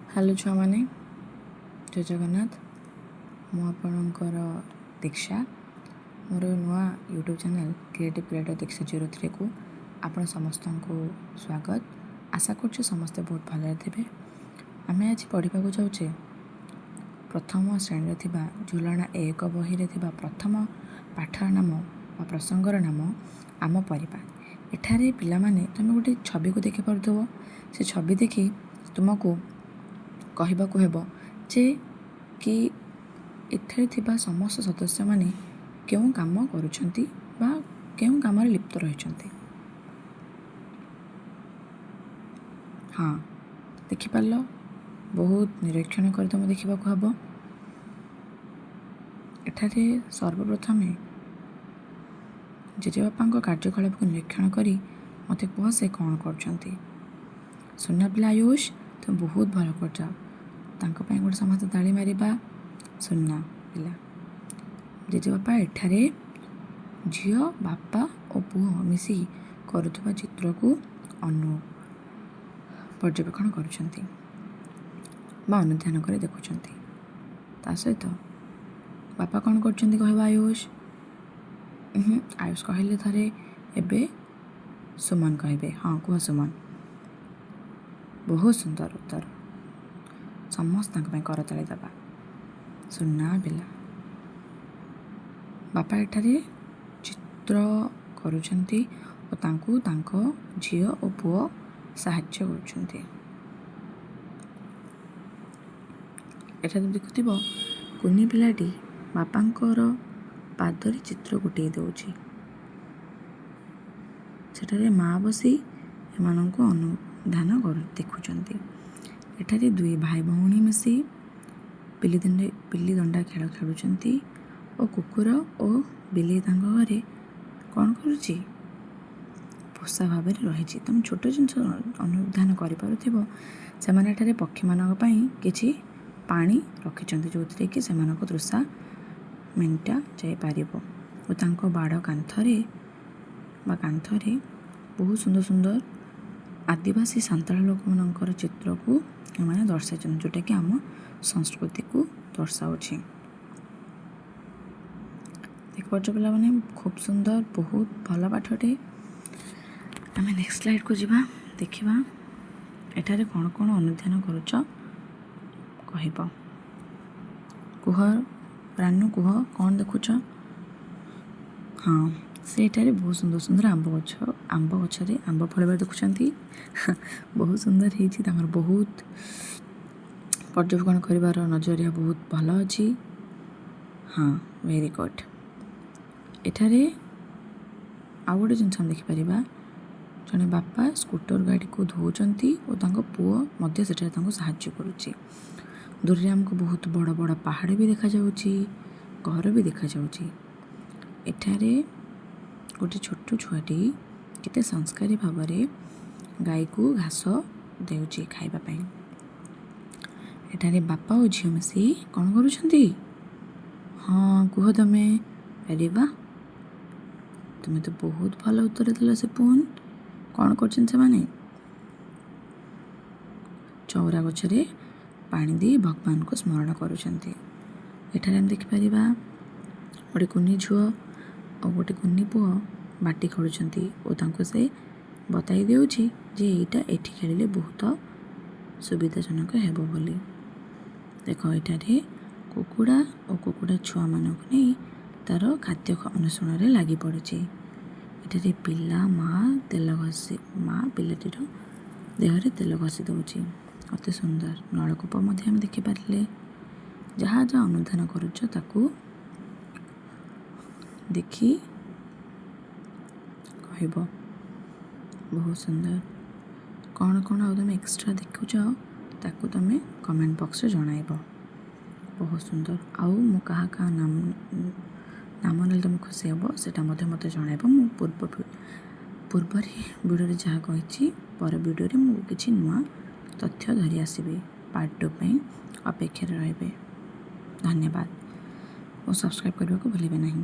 Hello ଛୁଆମାନେ, ଜୟ ଜଗନ୍ନାଥ। ମୁଁ ଆପଣଙ୍କର ଦୀକ୍ଷା। ମୋର ନୂଆ ୟୁଟ୍ୟୁବ୍ ଚ୍ୟାନେଲ୍ କ୍ରିଏଟିଭ୍ କ୍ରିଏଟର୍ ଦୀକ୍ଷା 03କୁ ଆପଣ ସମସ୍ତଙ୍କୁ ସ୍ୱାଗତ। ଆଶା କରୁଛି ସମସ୍ତେ ବହୁତ ଭଲରେ ଥିବେ। ଆମେ ଆଜି ପଢ଼ିବାକୁ ଯାଉଛେ ପ୍ରଥମ ଶ୍ରେଣୀରେ ଥିବା ଝୁଲଣା 1 ବହିରେ ଥିବା ପ୍ରଥମ ପାଠର ନାମ ବା ପ୍ରସଙ୍ଗର ନାମ ଆମ ପରିବାର। ଏଠାରେ ପିଲାମାନେ, ତୁମେ ଗୋଟେ ଛବିକୁ ଦେଖିପାରୁଥିବ। ସେ ଛବି ଦେଖି ତୁମକୁ କହିବାକୁ ହେବ ଯେ କି ଏଠାରେ ଥିବା ସମସ୍ତ ସଦସ୍ୟମାନେ କେଉଁ କାମ କରୁଛନ୍ତି ବା କେଉଁ କାମରେ ଲିପ୍ତ ରହିଛନ୍ତି। ହଁ, ଦେଖିପାରିଲ? ବହୁତ ନିରୀକ୍ଷଣ କରି ତୁମକୁ ଦେଖିବାକୁ ହେବ। ଏଠାରେ ସର୍ବପ୍ରଥମେ ଜେଜେବାପାଙ୍କ କାର୍ଯ୍ୟକଳାପକୁ ନିରୀକ୍ଷଣ କରି ମୋତେ କୁହ, ସେ କ'ଣ କରୁଛନ୍ତି? ସୁନା ପିଲା ଆୟୁଷ, ତୁମେ ବହୁତ ଭଲ କରୁଛ। ତାଙ୍କ ପାଇଁ ଗୋଟେ ସମସ୍ତେ ତାଳି ମାରିବା। ସୁନା ପିଲା। ଜେଜେବାପା ଏଠାରେ ଝିଅ, ବାପା ଓ ପୁଅ ମିଶି କରୁଥିବା ଚିତ୍ରକୁ ପର୍ଯ୍ୟବେକ୍ଷଣ କରୁଛନ୍ତି ବା ଅନୁଧ୍ୟାନ କରି ଦେଖୁଛନ୍ତି। ତା ସହିତ ବାପା କ'ଣ କରୁଛନ୍ତି କହିବ ଆୟୁଷ? ଆୟୁଷ କହିଲେ ଥରେ, ଏବେ ସୁମନ କହିବେ। ହଁ, କୁହ ସୁମନ। ବହୁତ ସୁନ୍ଦର ଉତ୍ତର। ସମସ୍ତଙ୍କ ପାଇଁ କରତାଳି ଦେବା। ସୁନା ପିଲା। ବାପା ଏଠାରେ ଚିତ୍ର କରୁଛନ୍ତି ଓ ତାଙ୍କୁ ତାଙ୍କ ଝିଅ ଓ ପୁଅ ସାହାଯ୍ୟ କରୁଛନ୍ତି। ଏଠାରେ ଦେଖୁଥିବ, କୁନି ପିଲାଟି ବାପାଙ୍କର ପାଦରେ ଚିତ୍ର ଗୋଟେଇ ଦେଉଛି। ସେଠାରେ ମା ବସି ଏମାନଙ୍କୁ ଅନୁଧ୍ୟାନ କରୁ ଦେଖୁଛନ୍ତି। ଏଠାରେ ଦୁଇ ଭାଇ ଭଉଣୀ ମିଶି ପିଲି ଦଣ୍ଡା ଖେଳ ଖେଳୁଛନ୍ତି ଓ କୁକୁର ଓ ବିଲେଇ ତାଙ୍କ ଘରେ କ'ଣ କରୁଛି? ପୋଷା ଭାବରେ ରହିଛି। ତୁମେ ଛୋଟ ଜିନିଷ ଅନୁଧ୍ୟାନ କରିପାରୁଥିବ। ସେମାନେ ଏଠାରେ ପକ୍ଷୀମାନଙ୍କ ପାଇଁ କିଛି ପାଣି ରଖିଛନ୍ତି, ଯେଉଁଥିରେ କି ସେମାନଙ୍କ ତୃଷା ମେଣ୍ଟା ଯାଇପାରିବ ଓ ତାଙ୍କ ବାଡ଼ କାନ୍ଥରେ ବା କାନ୍ଥରେ ବହୁତ ସୁନ୍ଦର ସୁନ୍ଦର ଆଦିବାସୀ ସାନ୍ତାଳ ଲୋକମାନଙ୍କର ଚିତ୍ରକୁ ଏମାନେ ଦର୍ଶାଇଛନ୍ତି, ଯେଉଁଟାକି ଆମ ସଂସ୍କୃତିକୁ ଦର୍ଶାଉଛି। ଦେଖିପାରୁଛ ପିଲାମାନେ? ଖୁବ୍ ସୁନ୍ଦର, ବହୁତ ଭଲ ପାଠଟେ। ଆମେ ନେକ୍ସଟ ସ୍ଲାଇଡ଼କୁ ଯିବା, ଦେଖିବା ଏଠାରେ କ'ଣ କ'ଣ ଅନୁଧ୍ୟାନ କରୁଛ କହିବ। କୁହ ରାନୁ, କୁହ କ'ଣ ଦେଖୁଛ? ହଁ, ସେ ଏଠାରେ ବହୁତ ସୁନ୍ଦର ସୁନ୍ଦର ଆମ୍ବ ଗଛ, ଆମ୍ବ ଗଛରେ ଆମ୍ବ ଫଳିବାର ଦେଖୁଛନ୍ତି। ବହୁତ ସୁନ୍ଦର ହେଇଛି। ତାଙ୍କର ବହୁତ ପର୍ଯ୍ୟବେକ୍ଷଣ କରିବାର ନଜରିଆ ବହୁତ ଭଲ ଅଛି। ହଁ, ଭେରି ଗୁଡ଼୍। ଏଠାରେ ଆଉ ଗୋଟେ ଜିନିଷ ଆମେ ଦେଖିପାରିବା। ଜଣେ ବାପା ସ୍କୁଟର ଗାଡ଼ିକୁ ଧୋଉଛନ୍ତି ଓ ତାଙ୍କ ପୁଅ ମଧ୍ୟ ସେଠାରେ ତାଙ୍କୁ ସାହାଯ୍ୟ କରୁଛି। ଦୂରରେ ଆମକୁ ବହୁତ ବଡ଼ ବଡ଼ ପାହାଡ଼ ବି ଦେଖାଯାଉଛି, ଘର ବି ଦେଖାଯାଉଛି। ଏଠାରେ ଗୋଟେ ଛୋଟ ଛୁଆଟି କେତେ ସଂସ୍କାରୀ ଭାବରେ ଗାଈକୁ ଘାସ ଦେଉଛି ଖାଇବା ପାଇଁ। ଏଠାରେ ବାପା ଓ ଝିଅ ମିଶି କ'ଣ କରୁଛନ୍ତି? ହଁ, କୁହ ତମେ। ଆରେ ବା, ତୁମେ ତ ବହୁତ ଭଲ ଉତ୍ତର ଦେଲ ସିପୁନ। କ'ଣ କରୁଛନ୍ତି ସେମାନେ? ଚଉରା ଗଛରେ ପାଣି ଦେଇ ଭଗବାନଙ୍କୁ ସ୍ମରଣ କରୁଛନ୍ତି। ଏଠାରେ ଆମେ ଦେଖିପାରିବା, ଗୋଟେ କୁନି ଝିଅ ଆଉ ଗୋଟେ କୁନି ପୁଅ ବାଟି ଖେଳୁଛନ୍ତି ଓ ତାଙ୍କୁ ସେ ବତାଇ ଦେଉଛି ଯେ ଏଇଟା ଏଠି ଖେଳିଲେ ବହୁତ ସୁବିଧାଜନକ ହେବ ବୋଲି। ଦେଖ, ଏଠାରେ କୁକୁଡ଼ା ଓ କୁକୁଡ଼ା ଛୁଆମାନଙ୍କୁ ନେଇ ତା'ର ଖାଦ୍ୟ ଅନ୍ୱେଷଣରେ ଲାଗି ପଡ଼ିଛି। ଏଠାରେ ପିଲା ମା ତେଲ ଘଷି, ମା ପିଲାଟିର ଦେହରେ ତେଲ ଘଷି ଦେଉଛି। ଅତି ସୁନ୍ଦର ନଳକୂପ ମଧ୍ୟ ଆମେ ଦେଖିପାରିଲେ। ଯାହା ଯାହା ଅନୁଧ୍ୟାନ କରୁଛ, ତାକୁ ଦେଖି କହିବ। ବହୁତ ସୁନ୍ଦର। କ'ଣ କ'ଣ ଆଉ ତୁମେ ଏକ୍ସଟ୍ରା ଦେଖୁଛ, ତାକୁ ତୁମେ କମେଣ୍ଟ ବକ୍ସରେ ଜଣାଇବ। ବହୁତ ସୁନ୍ଦର। ଆଉ ମୁଁ କାହା କାହା ନାମ ନେଲେ ତୁମେ ଖୁସି ହେବ, ସେଇଟା ମଧ୍ୟ ମୋତେ ଜଣାଇବ। ମୁଁ ପୂର୍ବରେ ଭିଡ଼ିଓରେ ଯାହା କହିଛି, ପର ଭିଡ଼ିଓରେ ମୁଁ କିଛି ନୂଆ ତଥ୍ୟ ଧରି ଆସିବି। ପାର୍ଟ 2 ପାଇଁ ଅପେକ୍ଷାରେ ରହିବେ। ଧନ୍ୟବାଦ ଓ ସବସ୍କ୍ରାଇବ୍ କରିବାକୁ ଭୁଲିବେ ନାହିଁ।